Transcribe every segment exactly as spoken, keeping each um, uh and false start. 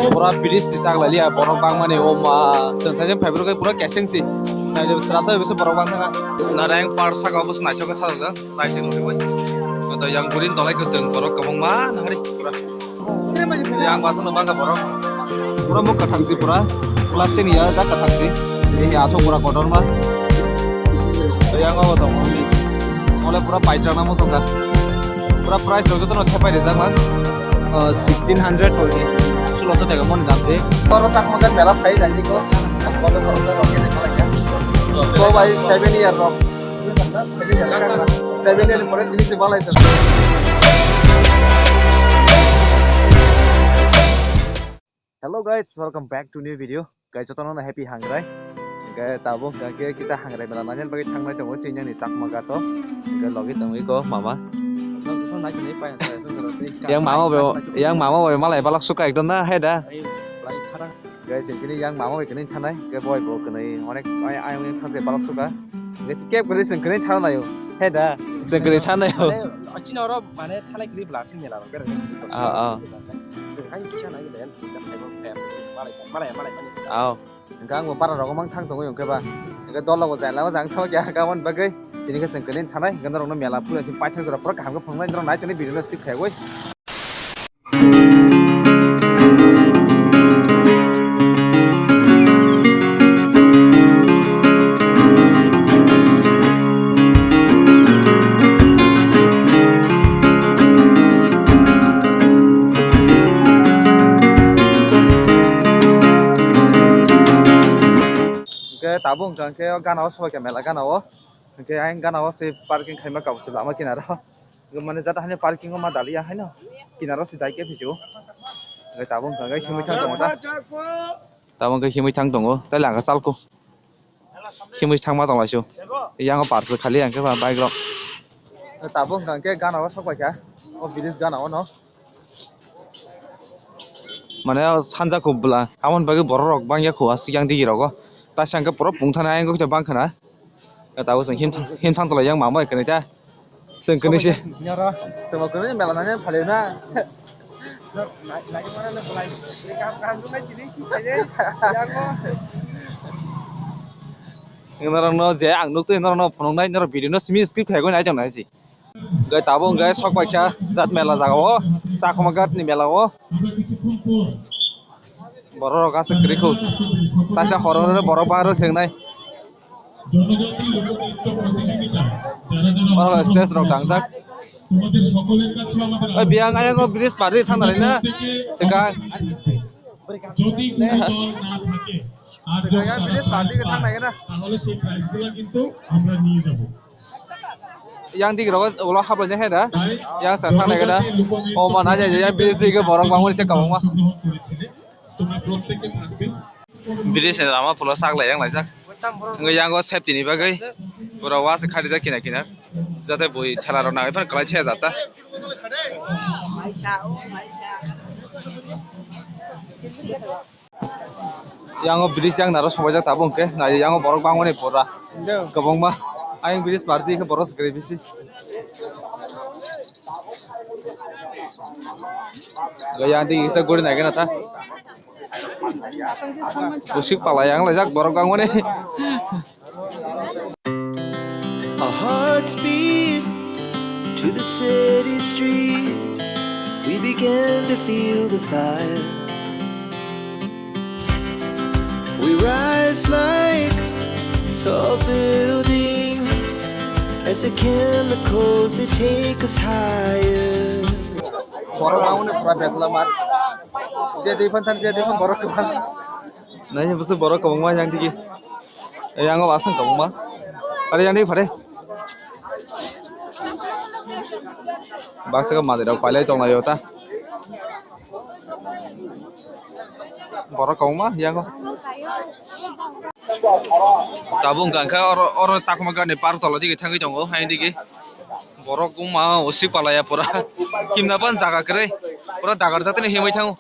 Pura bridge si chak lai liya, borok bangmani, o ma, chwng thaichung phaibrwk khe pura keseng si. Naidi srasa bisa borok bang thangkha. Narayang Park saka o bwswk naithok khe sajak jak, naithok nukwi bai. Koto yang burini tolai kwchwng borok kwbangma nangri pura. Yang basa no bangkha borok. Pura muk kwthang si pura. Plastic ni ya jak kwthang si. Ini athok pura kotorma. Yang o tongo. Ole pura paitrak namo songkha. Pura price rok jotono thepai rijak man. Ah, sixteen hundred hoi. Suloso tega moni dam se. Oro Chakma mela phai jani ko. Koto khoroksa rok kene khalai kha. Ko bai seven year rok. Seven year pore tini se malai sa. Hello guys, welcome back to new video. Guys, jotono no happy hangrai. Hingke tabuk hingke kita hangrai mela nangya bagwi thangnai tongo chini ani Chakma ghat o. Hingke logi tongwi ko mama. Yang mama bai, yang mama bai malai balak suka ekdom na hai da. Guys, chwng kini yang mama bai kini thanai, hingke boy bo kini onek ayang thangse balak suka. Hingke kep kini chwng kini thanai o. Hai da, chwng kini thanai o. Chini oro mane thanai kini bla sing mela rok. Ah, ah. Chwng hai kisa nai le. Malai, malai, malai. Aw. Hingke ang bo para rogo mang thang tongwi hingke ba. Hingke dol rogo jai lama jang thang kya ka mon bagwi. Tini khe chwng kene thanai hingke norok no mela phuru chwng paithak jora pura kaham khe phunuknai norok nai tongni video no skip khaiwi. Hingke tabuk hwnkha hingke o gana o sobai kha mela gana o. Hingke ayang gana o se parking khaima kabo se lama kinaro. Hingke mane jata hani parking o ma daliya haino. Kinaro se dai khe phiju. Hingke tabuk hwnkha hingke himwi thang tongo ta. Tabuk hingke himwi thang tongo. Tai langka chalko. Himwi thangma tong laisio. Yang o parsa khali hingke ba bike rok. Tabuk hingke gana o sok bai kha. O bridge gana o no. Mane o sanja kubla. Aboni bagwi borok rok bangya khu aswk yang digi rogo. Taisa hingke borok pungthana ayang khe bang khana. Tabuk chwng him, him thang tolai yang mama kwnwi ta. Chwng kwnwi se. Nyara. Chwng kwnwi mela nani phalwi na. Norok no je ang nuk twi norok no phunuk nai norok video no simi skip khai goi nai tong nai si. Gai tabuk gai sok bai kha jat mela jaga o Chakma ghat ni mela o. Borok rok aswk kwrwi khu. Taisa horo borok bahai rok seng nai. Oh, stage rok tangjak. Oi, biyang ayang o bridge pardi thang nai na. Sika. Sika bridge pardi thang nai na. Yang dik rogo ulo hablai nai da. Yang sa thang nai da. O ma na ya, yang bridge dik borok bangmani se kabangma. Bridge ni lama pulo sak lai yang laijak. Wngkha yang o safety ni bagwi pura wa se khari jak kina kina. Jate bui thela rok nangwi phano kwlai se jata. Yang o bridge yang naro sobaijak tabuk hwnkhe nai yang o borok bangmani pura kwbangma. Ayang bridge pardi khe borok se kwrwi bisi. Yang di kisa guri nai gana ta. Busik pala yang laijak borok bangmani. Our hearts beat to the city streets. We began to feel the fire. We rise like tall buildings as the chemicals, they take us higher. Borok rok wngkha pura betla mar. Je twi phan thang, je twi phan borok kwbang. Nai bwswk borok kwbangma yang tigi. Yang o aswk kwbangma. Are yang tigi phare. Baksa khe manwi rok pailai tong laio ta. Borok kwbangma yang o. Tabuk hwnkha khe oro, oro Chakma ghat ni park tola digi thangwi tongo, haini digi. Borok wngma usik palaya pura. Himna pan jaga kwrwi. Pura dagar jatani himwi thango.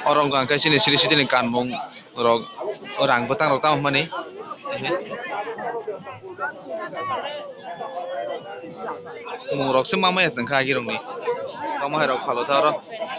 Oro wngkha khe chini siri sitini kanmung rok, rang bwtang rok tamo hwnmani. Mung rok se ma maya chwng kha agirokni. Tamo hai rok phalo tha oro.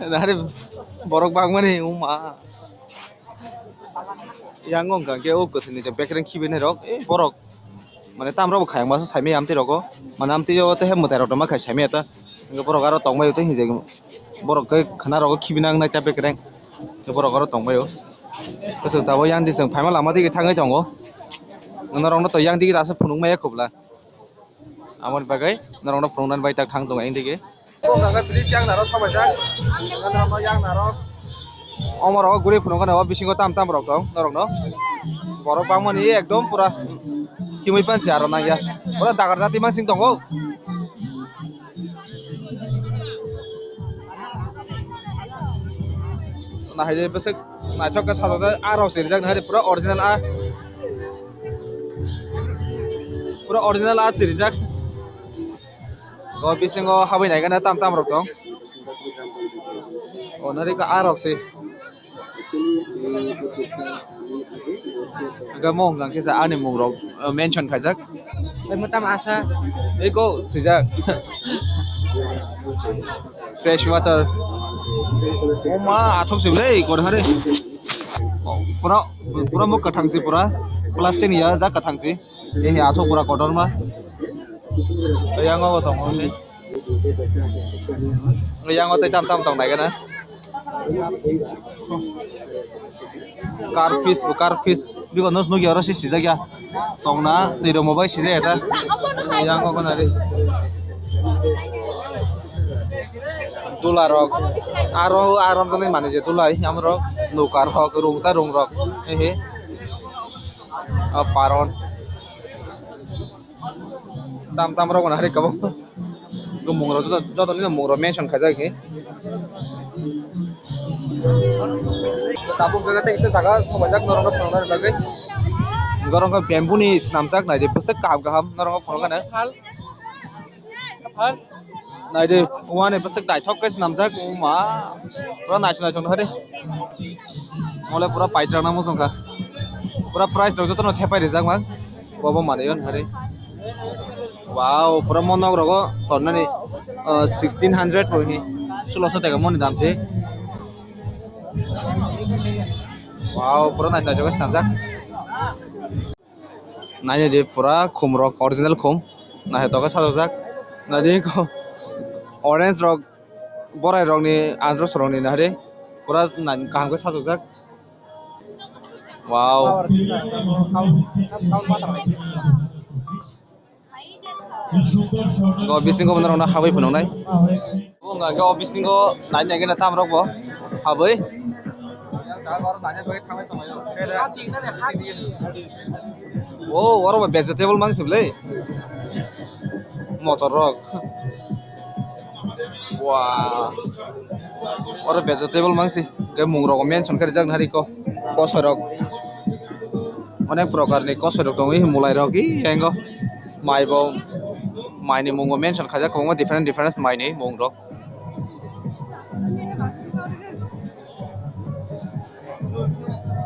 Nari borok bangmani uma. Yang wngkha khe o kwthwini je bekereng khibi nai rok, eh, borok. Mane tamrok bo khayang masa saimaya amtwi rogo. Mane amtwi o tei mwtai rok tongma khai saimaya ta. Hwnkhe borok aro tongbaio tei hinjai borok khe khwna rogo khibi nang nai ta bekereng. Borok aro tongbaio. Kwchwng tabuk yang disong phaima lama digi thangwi tongo. Norokno to yang digi aswk phunukmaya khobla. Amoni bagwi norokno phunuknani bai tak thang tongo yang digi. Bo hwnka khe bridge yang naro sabaijak. Norokno yang naro. Omo rogo guri phunukgana o bisingo tam tam rok tong norokno. Borok bangmani ekdom pura himwi pansi aro nangya. Pura dagar jati mansing tongo. Nahaide bwswk naithok khe sajokjak, ah rok se rijak nahaide pura original ah. Pura original ah se rijak. O bisingo habwi naikhe tam tam rok tong. O nari ka ah rok se. Hwnkhe mo hwnkha khe sa ani mung rok, uh, mention khaijak. Oi mo tamo asa. Eko swijak. Fresh water. O ma athok se le kor hare. Pura pura mo kwthang se pura. Plastic ni ya jak kwthang se. Ehe athok pura kotorma. Yang o tongo. Yang o tei tam tam tong nai gana. Carfish, carfish. Biko nos nugi oro si sijak ya. Tongna twi rok mobai sijak ya ta. Yang o gana ri. Dula rok. Aro aram jani mani je dula amrok. Nukar hok rung ta rung rok. Ehe. Ah, paron. Tam tam rok na hari kabo. Go mung rok joto, joto ni mung rok mention khaijak khe. Tabuk jaga tei kisa jaga sobaijak norok no phunukna bagwi. Norok no bamboo ni swnamjak naidi bwswk kaham kaham norok no phunukgana. Naidi, wani bwswk naithok khe swnamjak, o ma. Pura naithok naithok nukha de. Mole pura paitrakna muchungkha. Pura price rok jotono thepai rijak mang. Bobo manwi o nukha de. Wow, pura mo nok rogo tonnani, uh, sixteen hundred bo hi. Suloso taka moni dam se. Wow, pura naithok naithok khe swnamjak. Naina di pura khum rok, original khum. Naithotok khe sajokjak. Naidi ko orange rok, borai rokni, andros rokni nahari. Pura nai-, kaham khe sajokjak. Wow. O bisingo bo norokno habwi phunuknai. Hwnkhe o bisingo naina gana tam rok bo habwi. O oro bo vegetable mangsi bwle. Motor rok. Wah. Oro vegetable mangsi. Hwnkhe mung rok mention khe rijak nari ko. Kosoi rok. Onek prokar ni kosoi rok tongwi mulai rok i engo. Mai bo, mai ni mung bo mention khaijak kwbangma different different mai ni mung rok.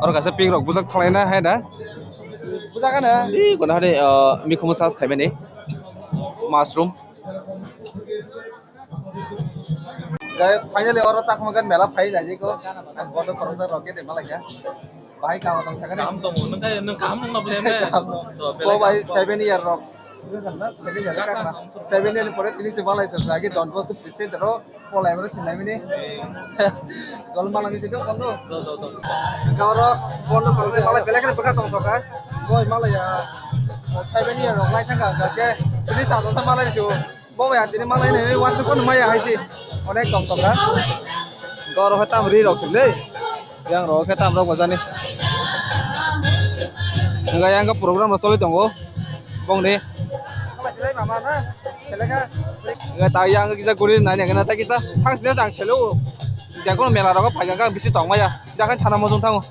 Oro kaisa pik rok bujak thalaina hai da. Bujak ano. Ih, kono hari, uh, mikhumu sas khaimani. Mushroom. Guys, finally oro chakma gan mela phai jai ko. Ang bodo khoroksa rok ke de malai ya. Bahai kamo tong sakani. Kam tong, nang kaya, nang kam nang na plan na. Kam tong. To, belai. Oh, bhai, kam tong. Seven year rok. Seven year ni pore tini se malai sa, agi Don Bosco Christian ro, polai mane sinai mane. Gol malai ni jidong kondo. Do, do, do. Gawro, kondo kondo malai belai kene bwkha tong soka. Boi malai ya. Seven year rok lai thangka, gake tini sa sa malai ju. Bo ya tini malai ni wansuk kono maya hai si. Onek tong soka. Gawro hai tam ri rok sim dei. Yang rok khe tam rok bojani. Hingga yang ke program rok soli tongo. Bongni. Hingga ta yang kisa guri nani hingga ta kisa thang sini sang selo. Jakono mela rok phai kha bisi tong maya. Jakan thana mojong thango.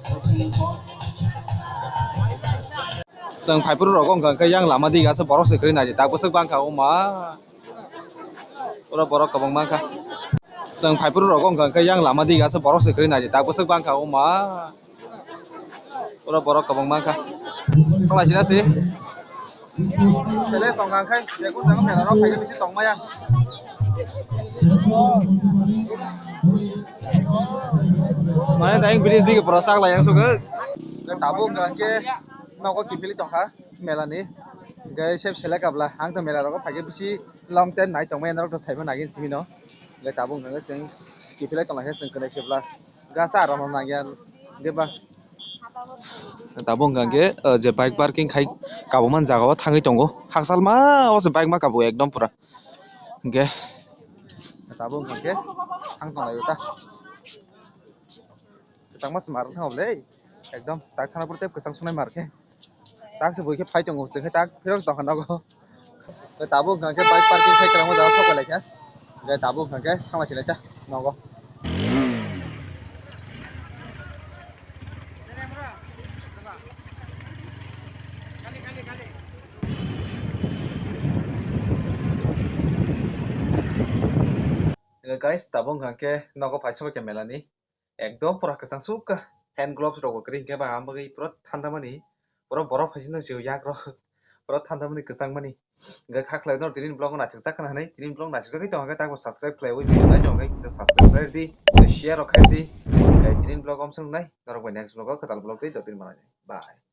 Chwng phai phuru rok wngkha khe yang lama diga se borok se kwrwi nai di. Tak bwswk bangkha o ma. Oro borok kwbangma wngkha. Chwng phai phuru rok wngkha khe yang lama diga se borok se kwrwi nai di. Tak bwswk bangkha o ma. Oro borok kwbangma wngkha. Khlai sina se. Sele tongkha khe, je kun jagao mela rok phai khe bisi tong maya. Mane dayang bridge dige pura sak lai yang sugwi. Tabuk hwnkha khe nogo kiphilwi tongkha mela ni. Hwnkhe sep selek kabla ang to mela rogo phai khe bisi long time nai tong maya norok to saima nai simi no. Hwnkhe tabuk hwnkha khe chwng kiphilwi tongkha khe chwng kwnwi sebla gasa aro no nangya deba. Tabuk hwnkha khe, uh, je bike parking khai kabuma jagao thangwi tongo. Haksalma o se bike ma kabo ekdom pura. Hwnkhe tabuk hwnkha khe thang tonglaio ta. Kwchangma se mar wngkha le. Ekdom tak thana pore tei kwchang sunai mar khe. Tak se bui khe phai tongo, chwng khe tak phirok tongkha nogo. Tabuk hwnkha khe bike parking khai kwlangma jaga sok lai kha. Hwnkhe tabuk hwnkha khe thangma sinai ta nogo. Guys, tabuk hwnkha khe nogo phai sok khe mela ni. Ekdom pura kwchang suk kha. Hand gloves rok bo kwrwi hwnkhe ba, ang bagwi pura thanda mani. Pura borok phai sino se yak rok. Pura thanda mani kwchang mani. Hwnkhe kha khlai no tini vlog no naithok jak khna hwnwi. Tini vlog naithok jagwi tong hwnkhe tak bo subscribe khlaiwi video nai tong hwnkhe kisa subscribe khlai di. Share rok khai di. Hwnkhe tini vlog om swngnai. Norok bai next vlog o kwtal vlog tei dotini manai. Bye.